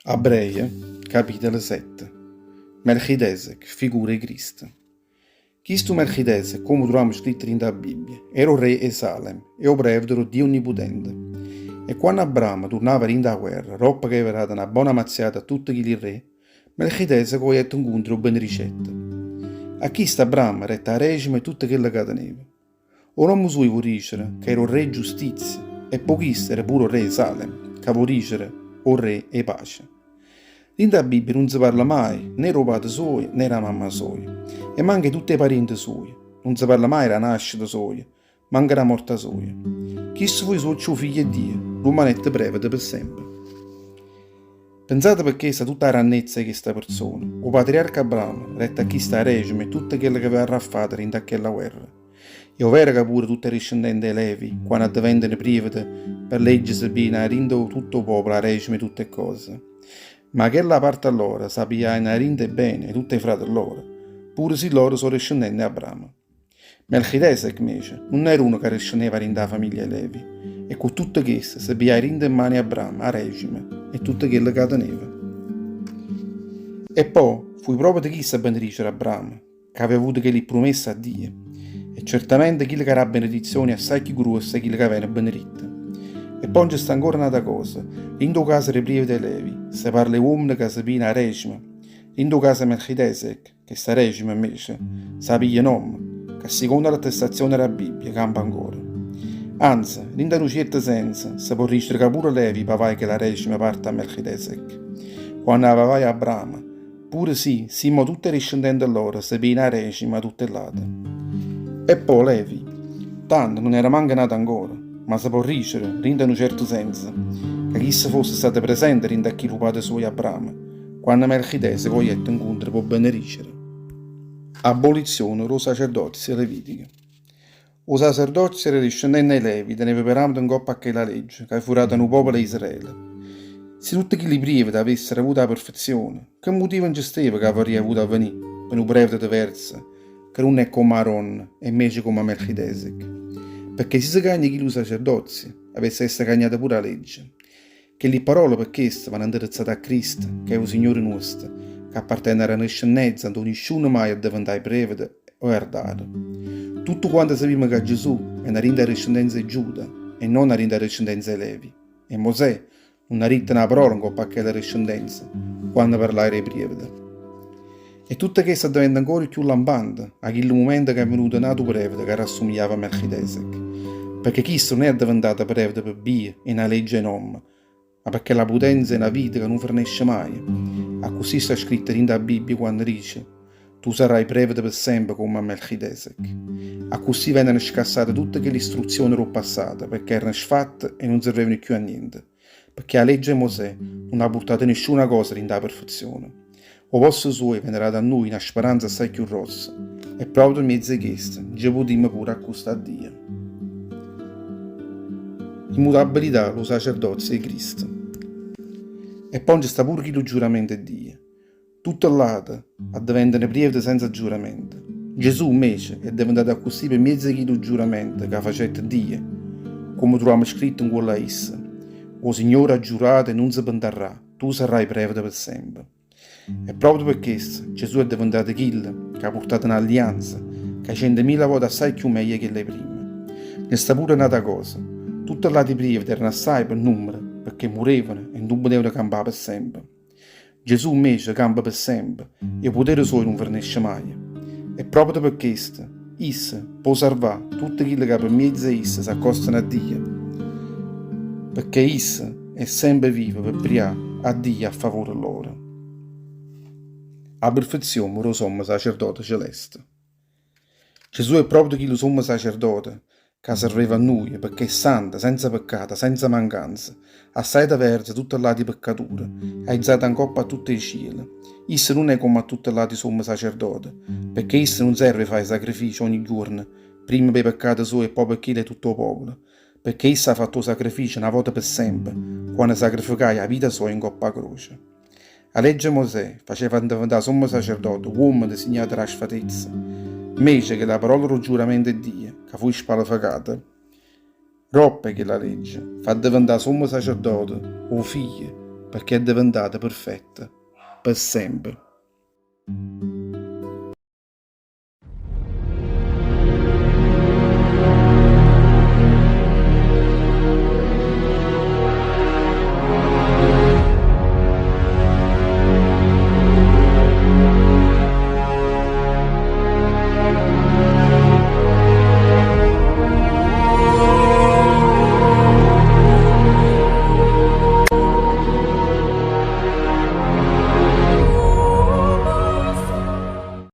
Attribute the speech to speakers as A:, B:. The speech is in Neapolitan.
A: Abbreje, capitele sette. Melchidesec, figura 'e Cristo. Chistu Melchidesec, comme truvammo scritto dint' 'a Bibbia, era 'o re 'e Salem e 'o prevete d' 'o Dio Onniputente. E quanno Abramo turnava dint' 'a guerra, doppo che aveva dato na bona mazziata a tutte chilli re, Melchidesec 'o jette 'ncontro e 'o benedicette. A chisto Abramo dette 'a decima 'e tutto chello ca teneva. O nomme sujo vo dicere ca era 'o rre 'e giustizia e po' chisto era pure 'o rre 'e Salem, ca vo dicere 'o rre 'e pace. Dint' 'a Bibbia nun se parla maje né d' 'o pate sujo né d' 'a mamma soja e manco 'e tutt' 'e pariente suje. Nun se parla maje d' 'a nascita soja, manco d' 'a morta soja. Chisto fuje suoccio 'o figlio 'e Dio, rummanette prevete pe sempe. Penzate pecché sta tutta 'a rannezza 'e chesta perzona. O patriarca Abramo dette a chisto 'a decima 'e tutto chello che aveva arraffato dint' a chella guerra. È overo ca pure tutte 'e discendente 'e Levi, quanno addeventano prievete, per legge se pigliano 'a dint' tutto 'o popolo 'a decima 'e tutte 'e cose. Ma chella parte lloro s' 'a pigliajeno 'a dint' 'e bene 'e tutte 'e frate lloro, pure si lloro so' discendente 'e Abramo. Melchidesec, 'mmece, nun era uno ca riscenneva dint' 'a famiglia 'e Levi, e cu tutto chesto se pigliaje dint' 'e mmane 'e Abramo 'a decima 'e tutto chello ca teneva. E po' fuje proprio chisto a benedicere Abramo, ca aveva avuto chelli prumesse 'a Dio. E certamente chillo ca dà 'a benedizione è assaje cchiù gruosso 'e chillo ca vene beneditto. E po' nce sta ancora n'ata cosa, dint' 'o caso d' 'e prievete 'e Levi, se parla 'e uommene ca se pigliano 'a decima, dint' 'o caso 'e Melchidesec, Chesta decima, invece, s' 'a piglia n'ommo, ca sicondo l'attestazione d' 'a Bibbia campa ancora. Anze, dint' a nu cierto senso, se po' dicere ca pure Levi pavaje chella decima parte a Melchidesec, quanno 'a pavaje a Abramo, pure si simmo tutte discendente lloro se pigliano 'a decima 'a tutte ll'ate. E po' Levi, tanto nun era manco nato ancora, ma se po' dicere, dint' a nu certo senso, ca chisto fosse stato presente dint' a chillu pate suojo Abramo, Quanno Melchidesec 'o jette 'ncontro p' 'o benedicere. Abolizione d' 'o sacerdozio levitico. O sacerdozio d' 'e discendente 'e Levi teneva peramto 'ncopp' a chella legge ca fu data a nu popolo 'e Israele. Si tutte chilli prievete avessero avuto 'a perfezione, che mutivo nce steva ca avarria avuto a venì pe nu prevete diverso ca nun è comme Aaron e 'mmece comme a Melchidesec? Pecché si se cagna chillu sacerdozio, avesse essere cagnata pure 'a legge. Chelli parole pe chesto vanno 'nderezzate a Cristo, ca è 'o Signore nuosto, ca appartene a 'na discennenza addò nisciuno maje addeventaje prevete o ardaro. Tuttu quante sapimmo ca Gesù è 'a dint' 'a discendenza 'e Giuda e non 'a dint' 'a discendenza 'e Levi. E Mosè nun ha ditto 'na parola 'ncopp' a chella discendenza quanno parlaje d' 'e prievete. E tutto chesto addeventa ancora cchiù lampante 'a chillu mumento ca è venuto n'atu prevete ca rassumigliava a Melchidesec, pecché chisto nun è addeventato prevete pe bbia 'e na legge 'e n'ommo, ma pecché la putenza 'e na vita ca nun fernesce maje. Accussì sta scritto dint' 'a Bibbia quanno dice, Tu sarrai prevete pe sempe comm' a Melchidesec. Accussì veneno scassate tutte chelle istruzioni d' 'o passato, pecché erano sfatte e nun servevano cchiù a niente. Pecché 'a legge 'e Mosè nun ha purtato nisciuna cosa dint' 'a perfezione. 'o posto suojo vene dato a nuje na speranza assaje cchiù grossa, e proprio 'mmiezzo 'e chesto nce putimmo pure accustà a Dio. Immutabilità d' 'o sacerdozio 'e Cristo. E po' nce sta pure chillu giuramento 'e Dio. Tutte ll'ate addeventano prievete senza giuramento. Gesù, 'mmece, è deventato accussì pe mmiezzo 'e chillu giuramento ca facette Dio, comme truvammo scritto 'ncuollo a isso, 'O Signore ha giurato e nun se pentarrà, tu sarrai prevete pe sempe. E proprio pe chesto Gesù è deventato chillo ca ha purtato n'allianza ca è cientemila vote assaje cchiù meglio 'e chella 'e primma. Nce sta pure n'ata cosa, tutte ll'ati prievete erano assaje pe nummero, pecché murevano e nun putevano campà pe sempe. Gesù 'mmece campa pe sempe e 'o putere suojo nun fernesce maje. E proprio pe chesto, isso po' sarvà tutte chille ca pe mmiezzo 'e isso s'accostano a Dio, pecché isso è sempe vivo pe prià a Dio a favore lloro. A perfezione d' 'o sommo sacerdote celeste. Gesù è proprio chillu sommo sacerdote ca serveva a nuje pecché è santo, senza peccato, senza mancanza, assaje diverso 'a tutte ll'ati peccature, aizato 'ncoppa a tutt' 'e ciele. Isso nun è comme a tutte ll'ati somme sacerdote, pecché isso nun serve 'e fa 'e sacrifici ogni juorno, primma p' 'e peccate suoje e po' pe chille 'e tutto 'o popolo, pecché isso ha fatto 'o sacrificio na vota pe sempe, quanno sacrificaje 'a vita soja 'ncoppa 'a croce. A legge 'e Mosè faceva addeventà sommo sacerdote uommene signate d' 'a sfatezza. Mmece chella parola d' 'o giuramento 'e Dio, ca fuje spalefecata doppo 'e chella legge, fa addeventà sommo sacerdote 'o Figlio. pecché è addeventato perfetto pe' sempe.